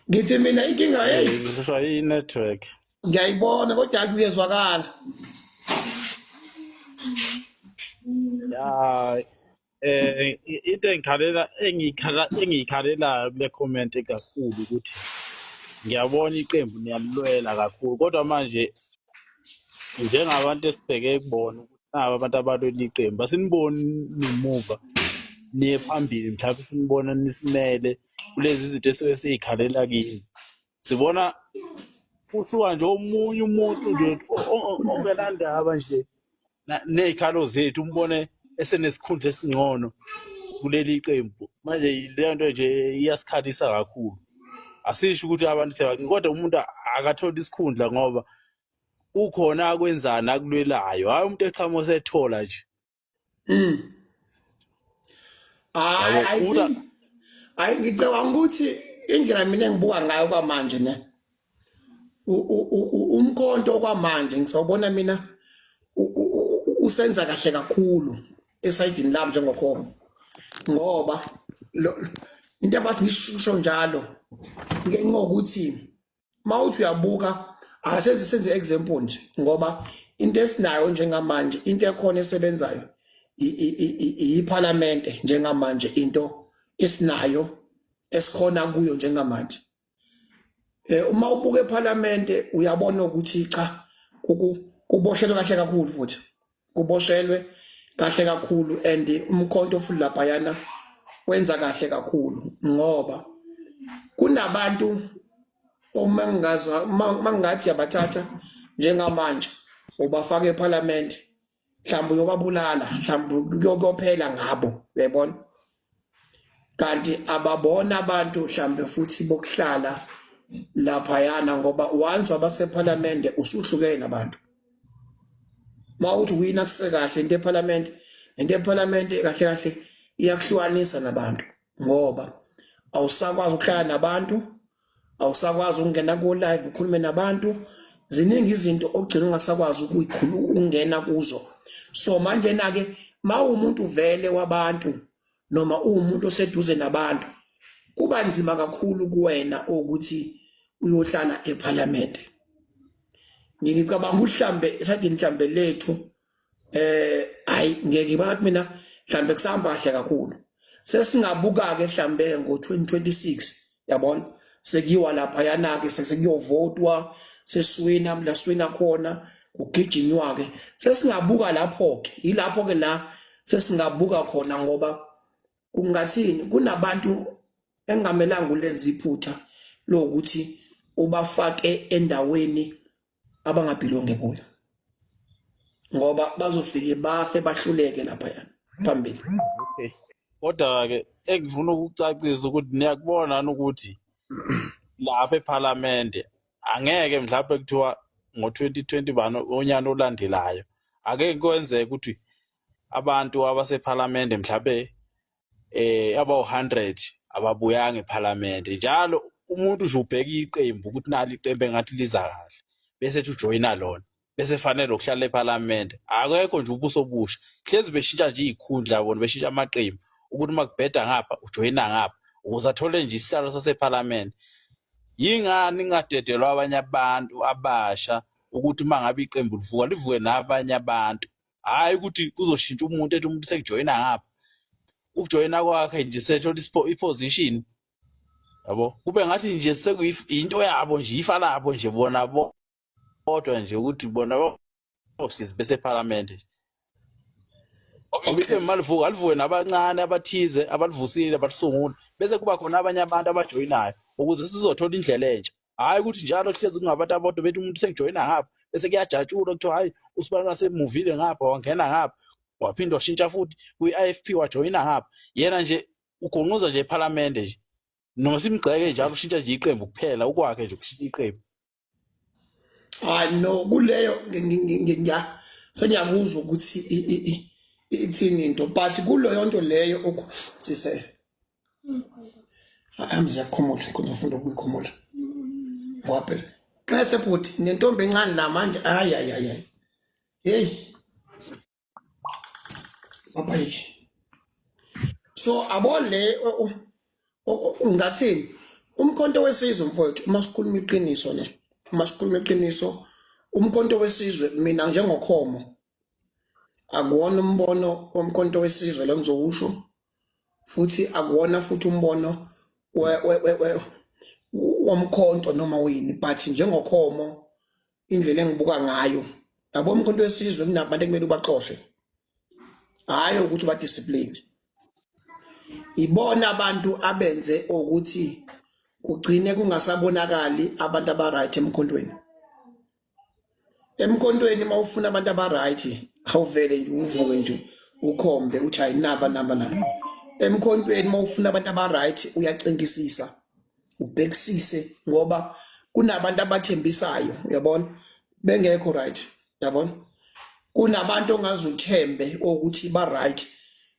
Ngithi mina inkinga hey Ngihlushwa i-network. Ngiyayibona kodwa kuyezwakala. Ya into engikhalela engikhala engiyikhalelayo kule comment kakhulu ukuthi ngiyabona iqembu niyalilwela kakhulu kodwa manje njengabantu esibheke kubona ukuthi naba abantu abalwela iqembu asiniboni nimuva niye phambili mhlawumbe sinibona nisimele kulezi zinto esuke siyikhalela kini sibona kusuka nje omunye umuntu nje ongenandaba nje ney'khalo zethu umbone esenesikhundla esingcono kuleli qembu manje leyo nto nje iyasikhalisa kakhulu asisho ukuthi abantu siyabancika kodwa umuntu akatholi isikhundla ngoba kukhona akwenzani akulwelayo hhayi umuntu eqhamuka sethola nje. Hayi, I think hayi ngicabanga ukuthi indlela mina engibuka ngayo kwamanje ne umkhonto kwamanje ngisawubona mina usenza kahle kakhulu esayidini lami njengokhomo ngoba into abathi ngisho njalo ngenxa yokuthi mawuthi uyabuka asenze senze example nje ngoba into esinayo njengamanje into ekhona esebenzayo iphalamende njengamanje into esinayo esikhona kuyo njengamanje. Uma ubuka ephalamende uyabona ukuthi cha kuboshelwe kahle kakhulu futhi kuboshelwe kahle kakhulu and umkhonto futhi laphayana wenza kahle kakhulu ngoba kunabantu uma ngingazwa uma ngingathi yabathatha njengamanje ubafaka ephalamende mhlawumbe uyobabulala mhlawumbe kuyophela ngabo uyayibona kanti ababona abantu mhlawumbe futhi bokuhlala laphayana ngoba once wabasephalamende usuhlukene nabantu mawuthi wina kusekahle into ephalamende into ephalamende kahle kahle iyakuhlukanisa nabantu ngoba awusakwazi ukuhlala nabantu awusakwazi ukungena ku live ukhulume nabantu ziningi izinto ogcina ungasakwazi ukuyikhuluma ukungena kuzo so manje na ke mawumuntu vele wabantu noma uwumuntu oseduze nabantu kuba nzima kakhulu kuwena ukuthi uyohlala eParliament. Ngicabanga ukuthi mhlambe esayidini mhlambe lethu hayi ngeke ngibathi mina mhlambe kusahamba kahle kakhulu sesingabuka ke mhlambe ngo-2026 yabona sekuyiwa lapha yana ke sekuyovotwa seswina la swina khona kugijinywa ke sesingabuka lapho ke yilapho ke la sesingabuka khona ngoba kungathini kunabantu engamelanga ulenza iphutha lokuthi ubafake endaweni abangabhilonge kuyo ngoba bazofike bafe bahluleke lapha phambili. Okay, kodwa ke engifuna ukucacisa ukuthi niyakubona yini ukuthi lapha ephalamende angeke mhlawumbe kuthiwa ngo-2020 bani onyana olandelayo ake kwenzeke ukuthi abantu abasephalamende mhlawumbe abawu-100 ababuyanga ephalamende njalo umuntu nje ubheka iqembu ukuthi nali iqembu engathi liza kahle bese ethi ujoyina lona bese fanele ukuhlala ephalamende akekho nje ubuso obusha hlezi beshintsha nje iy'khundla bona beshintsha amaqembu ukuthi uma kubheda ngapha ujoyina ngapha ukuze athole nje isihlalo sasephalamende yingani ingadedelwa abanye abantu abasha ukuthi uma ngabe iqembu livuka livuke nabanye abantu hhayi ukuthi kuzoshintsha umuntu ethi umuntu sekujoyina ngapha ukujoyina kwakhe nje sethola iposition yabo kube ngathi nje sekuyinto yabo nje ifa labo nje bona bodwa nje ukuthi bona bohlezi besephalamende. Okay, malivuka alivuke nabancane abathize abalivusile abalisungula bese kuba khona abanye abantu abajoyinayo ukuze sizothola indlela entsha hhayi ukuthi njalo kuhlezi kungabantu abodwa bethi umuntu sekujoyina ngapha bese kuyajatshulwa kuthiwa hhayi usibani wasemuvile ngapha wangena ngapha waphinde washintsha futhi kwi-IFP wajoyina ngapha yena nje ugonquza nje ephalamende nje noma simgxeke njalo ushintsha nje iqembu kuphela ukwakhe nje ukushintsha iqembu. Hayi no kuleyo ngiya sengiyakuzwa ukuthi ithini into but kuleyo nto leyo sise hamba ziyakhumula khona ufunda ukuyikhumula ngoba phela nxese bhuti nentombi encane la manje hayi hayi hayi hey Babayike. So abo le ungathini? Umkhonto wesizwe mfowethu, uma sikhuluma iqiniso ne, uma sikhuluma iqiniso, umkhonto wesizwe mina njengokhomo akuwona umbono womkhonto wesizwe lo ngizowusho, futhi akuwona futhi umbono womkhonto noma uyini, but njengokhomo indlela engibuka ngayo, yabo, umkhonto wesizwe kunabantu ekumele ubaxoshe, hhayi ukuthi badiscipline. Ibona abantu abenze ukuthi kugcine kungasabonakali abantu aba-right emkhontweni. Emkhontweni uma ufuna abantu aba-right, awuvele nje uvuke nje ukhombe uthi hayi naba naba naba. Emkhontweni uma ufuna abantu aba-right uyacingisisa, ubhekisise, ngoba kunabantu abathembisayo, uyabona, bengekho right, uyabona. Kunabantu ongaze uthembe ukuthi ba right,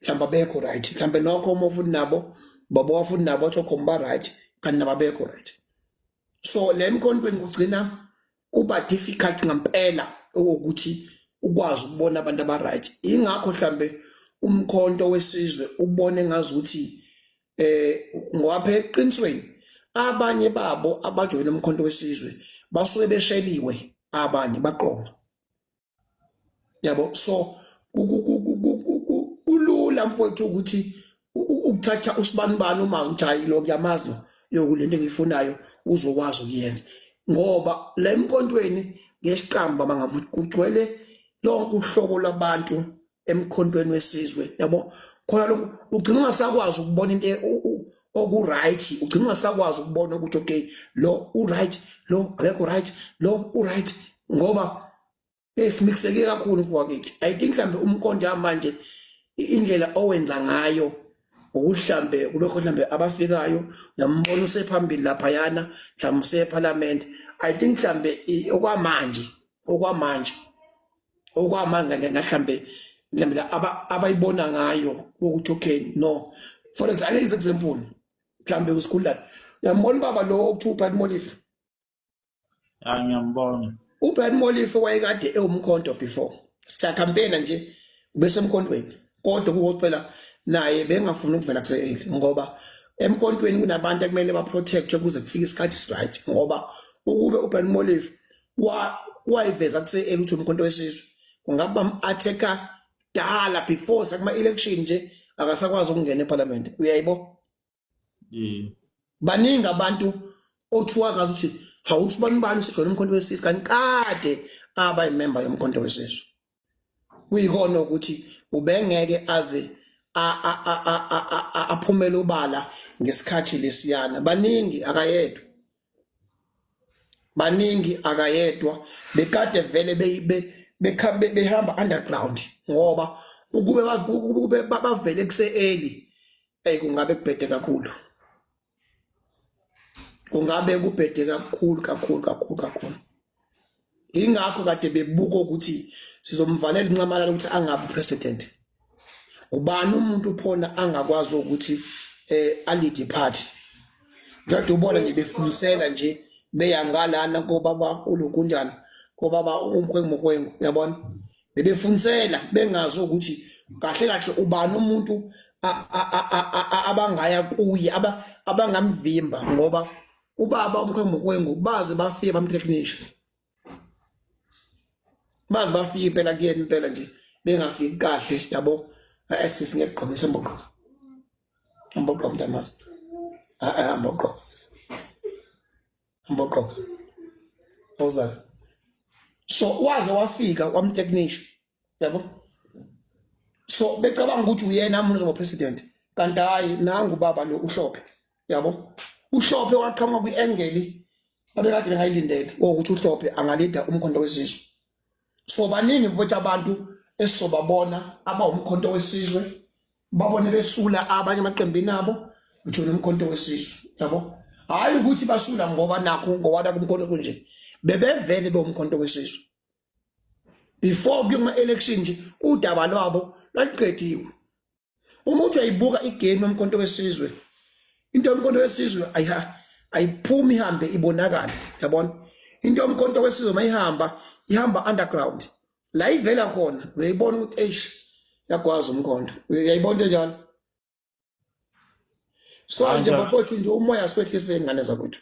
mhlawumbe abekho right, mhlawumbe nokho uma futhi nabo babowa futhi nabo bathi okhomba ba right, kanti nabo abekho right. So le mkhontweni kugcina kuba difficult ngempela ukuthi ukwazi ukubona abantu aba right. Ingakho mhlambe umkhonto wesizwe ubone ngazuthi ngoba phela eqinisweni abanye babo abajoyina umkhonto wesizwe basuke besheliwe, abanye baqoma, yabo. So kulula mfowethu ukuthi ukuthatha usibanibani umazi ukuthi hayi lo ngiyamazi lo yokulento engiyifunayo uzokwazi ukuyenza, ngoba la emkhontweni ngesiqamba bangavuthi kugcwele lonke uhlobo lwabantu emkhontweni wesizwe, yabo. Khona lokhu ugcina ungasakwazi ukubona into oku-right, ugcina ungasakwazi ukubona ukuthi okay lo u-right, lo akekho right, lo u-right, ngoba esimixeke kakhulu mfowethu. I think mhlambe umqondo manje indlela owenza ngayo ukuthi mhlambe kulokho mhlambe abafikayo uyambona usephambili laphayana, mhlambe usephalamende. I think mhlambe okwamanje okwamanje mhlambe mhlambe abayibona ngayo ukuthi okay no, for example, example mhlambe usikhulana, uyambona baba lo okuthiwa uBrad Molefe? Ya, ngiyambona. uBrad Molefe wayekade ewumkhonto before siyacampaigna nje, ubese emkhontweni, kodwa kukokuphela naye bengafuni ukuvela kuse ngoba emkhontweni kunabantu ekumele baprotectwe kuze kufike isikhathi right, ngoba ukube uBrad Molefe wayiveza kuse ukuthi umkhonto wesizwe kungabe bam-attack-a dala before sakuma election nje, akasakwazi ukungena eParliament, uyayibo. Baningi abantu othiwa kazi ukuthi hawu usibani bani usejoyina umkhonto wesizwe, kanti kade aba yimember yomkhonto wesizwe. Kuyikona ukuthi ubengeke aze aphumele ubala ngesikhathi lesiyana. Baningi, akayedwa, baningi, akayedwa, bekade vele behamba underground, ngoba ukube bavele kuse early, hey, kungabe kubhede kakhulu, kungabe kubhede kakhulu kakhulu kakhulu kakhulu. Ingakho kade bebuka ukuthi sizomvalela inxamalala ukuthi angabi president. Ubani umuntu phona angakwazi ukuthi alead party? Njengoba ubona nje befunisela nje beya ngalana kobaba ulokunjani, kobaba umkhwengu mkhwengu, uyabona, bebefunisela bengazi ukuthi kahle kahle ubani umuntu abangaya kuye abangamvimba, ngoba ubaba umkhwengu mkhwengu baze bafike bamthreatenisha, baze bafike impela kuyena impela nje bengafiki kahle, yabo. Sisi, ngiyakugqokisa mboqo mboqo mntanami, mboqo sisi, mboqo awuzala. So waze wafika wamthreatenisha, yabo. So becabanga ukuthi uyena umuntu ozoba president, kanti hayi, nangu baba lo uhlophe, yabo. Uhlophe waqhamuka kwi-angle abekade bengayilindele ukuthi uhlophe angalida umkhonto wesizwe. So baningi mfowethu abantu esisobabona abawumkhonto wesizwe, babone besula abanye amaqembini abo ngitho nomkhonto wesizwe, yabo. Hayi ukuthi basula ngoba nakho ngoba nakho umkhonto kunje, bebevele bewumkhonto wesizwe before kuyoma election nje, udaba lwabo lwaluqediwe. Uma uthi uyayibuka igame yomkhonto wesizwe, into yomkhonto wesizwe ayiphumi ihambe ibonakala, yabona. Into yomkhonto wesizwe mayihamba ihamba underground, la ivela khona uyayibona ukuthi eish, yagwaza umkhonto, uyayibona into enjalo. So Hayi nje njalo. bafowethu nje umoya siwehlise, ingane zakwethu.